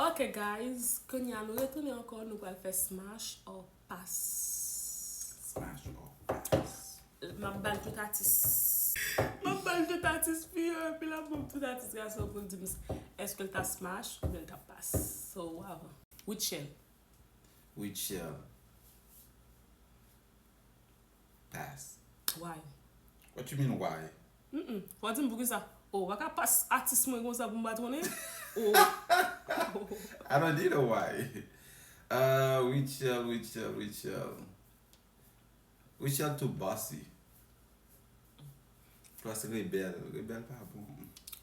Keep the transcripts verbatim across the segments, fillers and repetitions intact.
Ok guys, kounye a nou retounen ankò, nou pral fè smash or pass. Smash or pass. M ap ba l tout atis. M ap ba l tout atis fi yo, epi l ap ban m tout atis gason pou l di m èske l ta smash oubyen l ta pass. So, w avan. Rutshelle. Rutshelle. Pass. Why? What you mean why? Mm-mm. Fò di m poukisa. Oh, w pa ka pass atis mwen konsa pou m pa tounen. Oh. I don't need a why. Uh, Rutshelle, Rutshelle, Rutshelle. Rutshelle too bossy. Plus rebèl. Rebèl pa bon.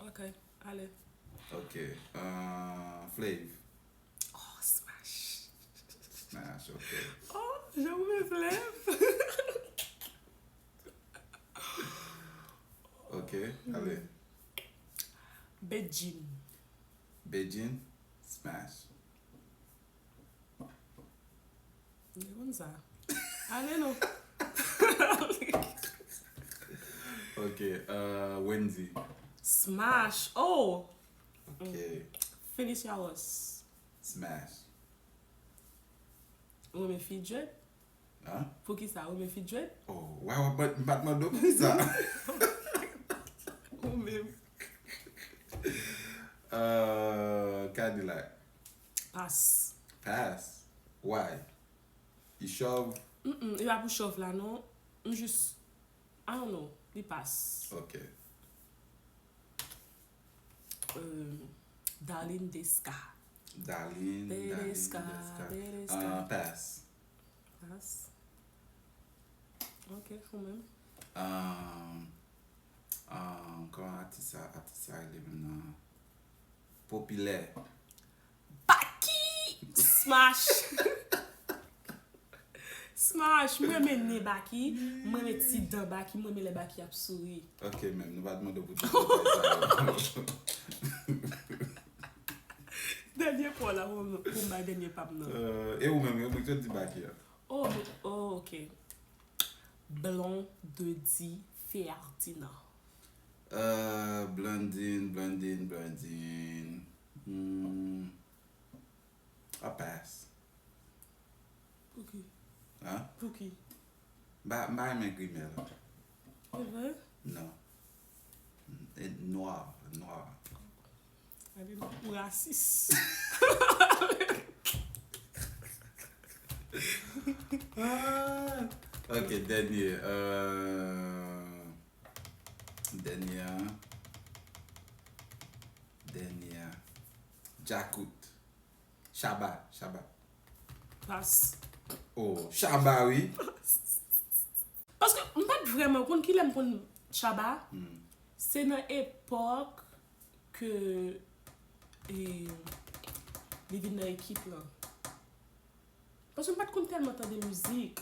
Ok, ale. Ok. Uh, Flav. Oh, smash. Smash, ok. Oh, jan mwen flèv. Ok, ale. Bedjine. Bedjine, smash. Mwen konn sa. Ale non. Ok, uh, Wendy. Smash. Oh, Ok, Felicia Ross. Smash. Ou renmen fi dread? Huh? Poukisa ou renmen fi dread? Oh, why w ap bat mande pou sa? Ou menm. Uh, Kadilak. Pass. Pass. Why? Li chòv? Mm-mm, e pa pou chòv la non. M jis, I don't know, li pass. Ok. Euh, Darline Desca. Darline, Darline Desca, Desca. Desca. Uh, pass. Pass. Ok, ou menm. Um, um, kòman atis sa, atis sa rele menm nan? Popilè. Baky! Smash! Smash! Mwen renmen nen Baky, mwen renmen ti dan Baky, mwen renmen lè Baky ap souri. Ok, menm, nou pa t mande w pou tout detay sa yo. Dènye pa w la, pou m, pou m bay dènye pa m nan. Euh, e ou menm, e ou menm, ki w di Baky a? Oh, oh, ok. Blondedy Ferdinand. Euh, Blondine, Blondine, Blondine. Hmm. A pass. Pouki? Hein? Pouki? M pa, m pa renmen grimè la. E vre? Non. E nwa, nwa. Ale non, ou rasis. Ah! Ok, dènye. Euh, dènye an. Dènye an. Djakout. Shabba, Shabba. Pass. Oh, Shabba, wi. Paske m pa t vrèman konn kilè m konn Shabba. Hmm. Se nan epòk ke e, li vin nan ekip lan. Paske m pa t konn tèlman tande mizik.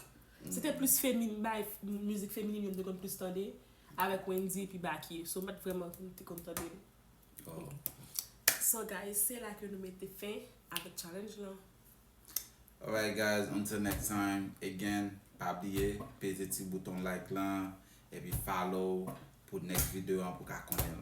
Se te plis femin, bay, mizik feminin yo m te konn plis tande. Avèk Wendy epi Baky. So m pa t vrèman konn, te konn tande l. Oh. So guys, se la ke nou mete fen avèk challenge lan. Alright guys, until next time, again, pa bliye peze ti bouton like lan epi follow pou next video an pou ka konnen l.